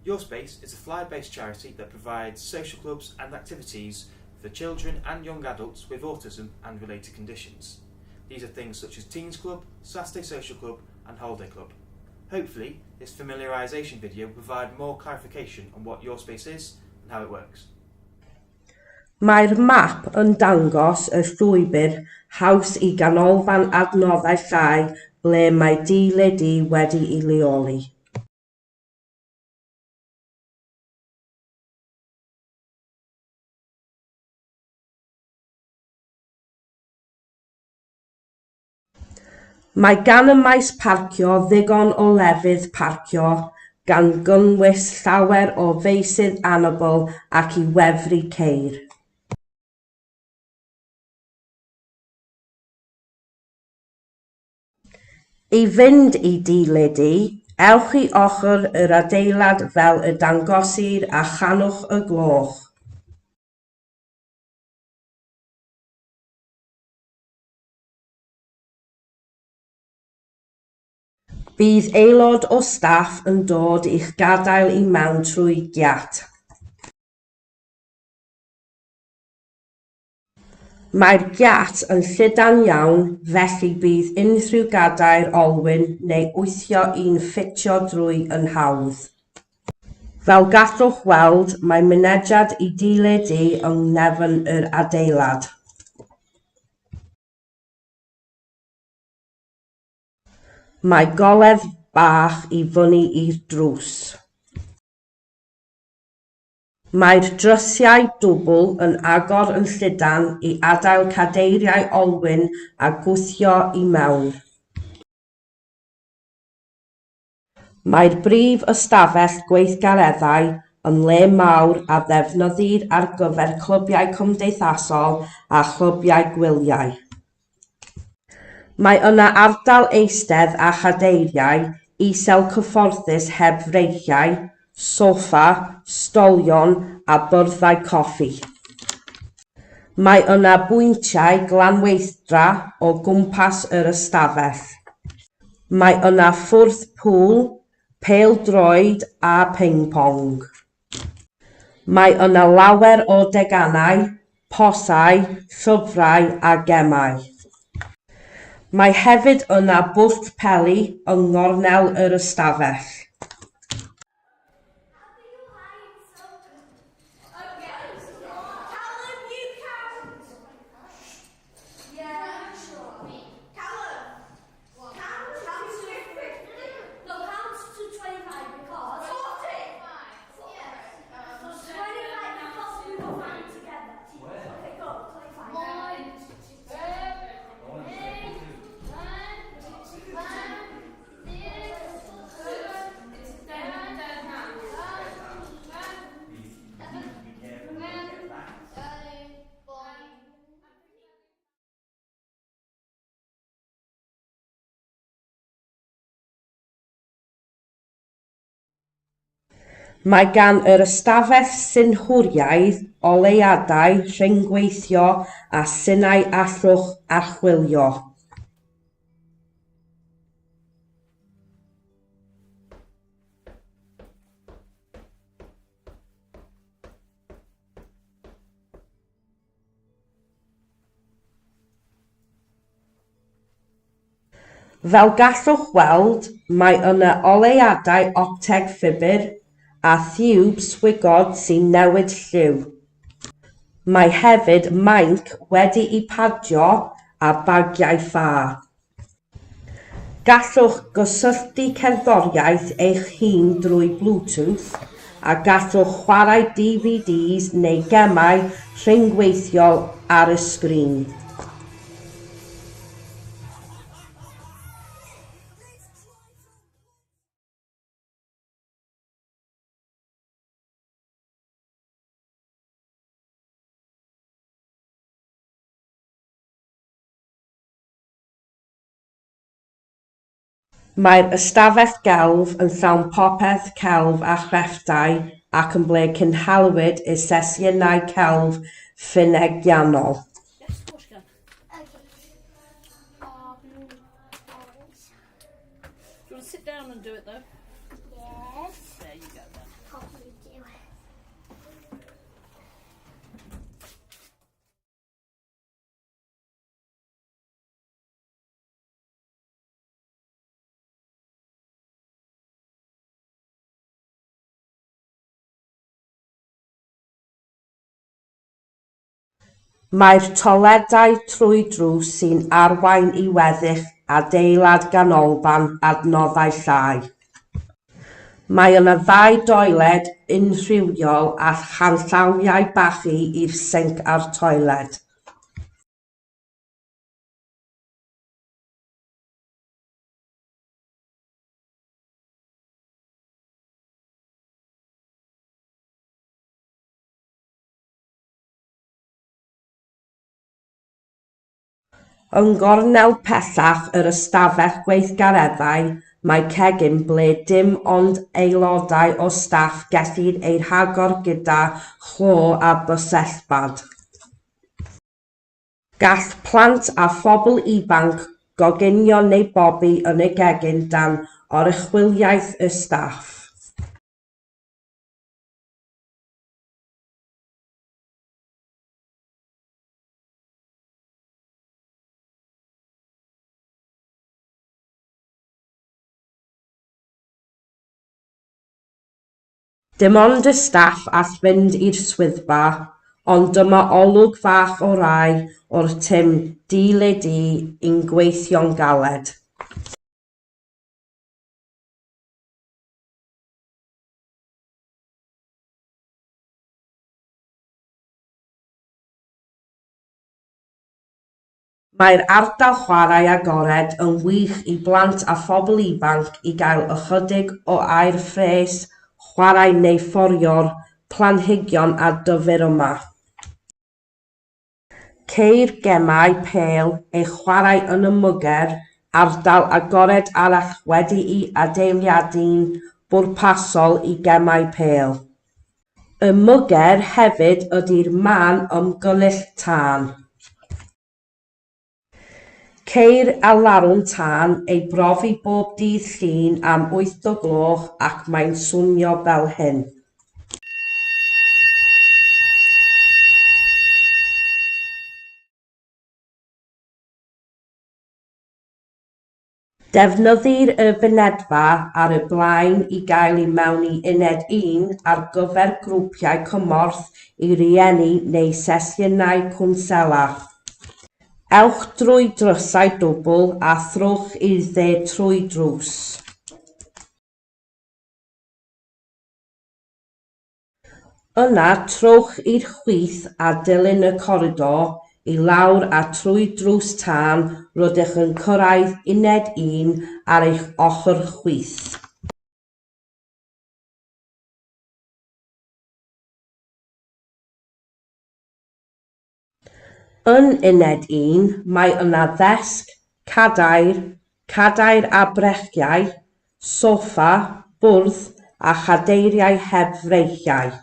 Your Space is a Fly-based charity that provides social clubs and activities for children and young adults with autism and related conditions. These are things such as Teens Club, Saturday Social Club and Holiday Club. Hopefully, this familiarisation video will provide more clarification on what Your Space is and how it works. Mae'r map yn dangos y llwybr haws i Ganolfan Adnoddau Llai ble mae Dy Le Di wedi'i leoli. Mae gan y maes parcio ddigon o lefydd parcio, gan gynnwys llawer o feysydd anabl ac i wefru ceir. I fynd i Dŷ Le Di, ewch i ochr yr adeilad fel y dangosir a chanwch y gloch. Bydd aelod o staff yn dod i'ch gadael i mewn trwy giât. Mae'r giât yn llydan iawn felly bydd unrhyw gadair olwyn neu wthio un ffitio drwy yn hawdd. Fel gallwch weld, mae mynediad i Dŷ Le Du yng nghefn yr adeilad. Mae goleddf bach i fyny i'r drws. Mae'r drysiau dwbl yn agor yn llydan i adael cadeiriau olwyn a gwthio i mewn. Mae'r brif ystafell gweithgareddau yn le mawr a ddefnyddir ar gyfer clybiau cymdeithasol a chlybiau gwyliau. Mae yna ardal eistedd â chadeiriau isel cyfforddus heb freichiau, soffa, stolion a byrddau coffi. Mae yna bwyntiau glanweithdra o gwmpas yr ystafell. Mae yna fwrdd pŵl, pêl-droed a phing-pong. Mae yna lawer o deganau, posau, llyfrau a gemau. Mae hefyd yna bwll peli yng nghornel yr ystafell. Mae gan yr ystafell synhwyraidd oleuadau rhyngweithio a synau allwch archwilio. Fel gallwch weld, mae yna oleuadau opteg ffibr a thiwb swigod sy'n newid lliw. Mae hefyd mainc wedi'i padio â bagiau ffa. Gallwch gysylltu cerddoriaeth eich hun drwy Bluetooth a gallwch chwarae DVDs neu gemau rhyngweithiol ar y sgrin. Mae'r ystafell gelf yn llawn popeth celf a chrefftau ac yn ble cynhaliwyd y sesiynau celf fynegiannol. Probably do it. Mae'r toiledau trwy drws sy'n arwain i weddill adeilad ganolfan adnoddau llai. Mae yna ddau doiled unrhywiol a chanllawiau bachu i'r sinc a'r toiled. Yng nghornel pellach yr ystafell gweithgareddau mae cegin ble dim ond aelodau o staff gellir ei hagor gyda chlo a bysellfwrdd. Gall plant a phobl ifanc goginio neu bobi yn y gegin dan oruchwyliaeth y staff. Dim ond y staff all fynd i'r swyddfa, ond dyma olwg fach o rai o'r tim di-le-di yn gweithio'n galed. Mae'r ardal chwarae agored yn wych i blant a phobl ifanc i gael ychydig o aer ffres, chwarae neu fforio'r planhigion a dyfir yma. Ceir gemau pêl eu chwarae yn y Mwger, ardal agored arall wedi'i adeiladu'n bwrpasol i gemau pêl. Y Mwger hefyd ydy'r man ymgynnull tân. Ceir alarwm tân ei brofi bob dydd Llun am wyth o gloch ac mae'n swnio fel hyn. Defnyddir y fynedfa ar y blaen i gael i mewn i Uned Un ar gyfer grwpiau cymorth i rieni neu sesiynau cwnsela. Ewch drwy drysau dwbl a throwch i'r dde trwy drws. Yna trowch i'r chwith a dilyn y coridor i lawr a trwy drws tân rydych yn cyrraedd Uned Un ar eich ochr chwith. Yn Uned Un mae yna ddesg, cadair, cadair â breichiau, soffa, bwrdd a chadeiriau heb freichiau.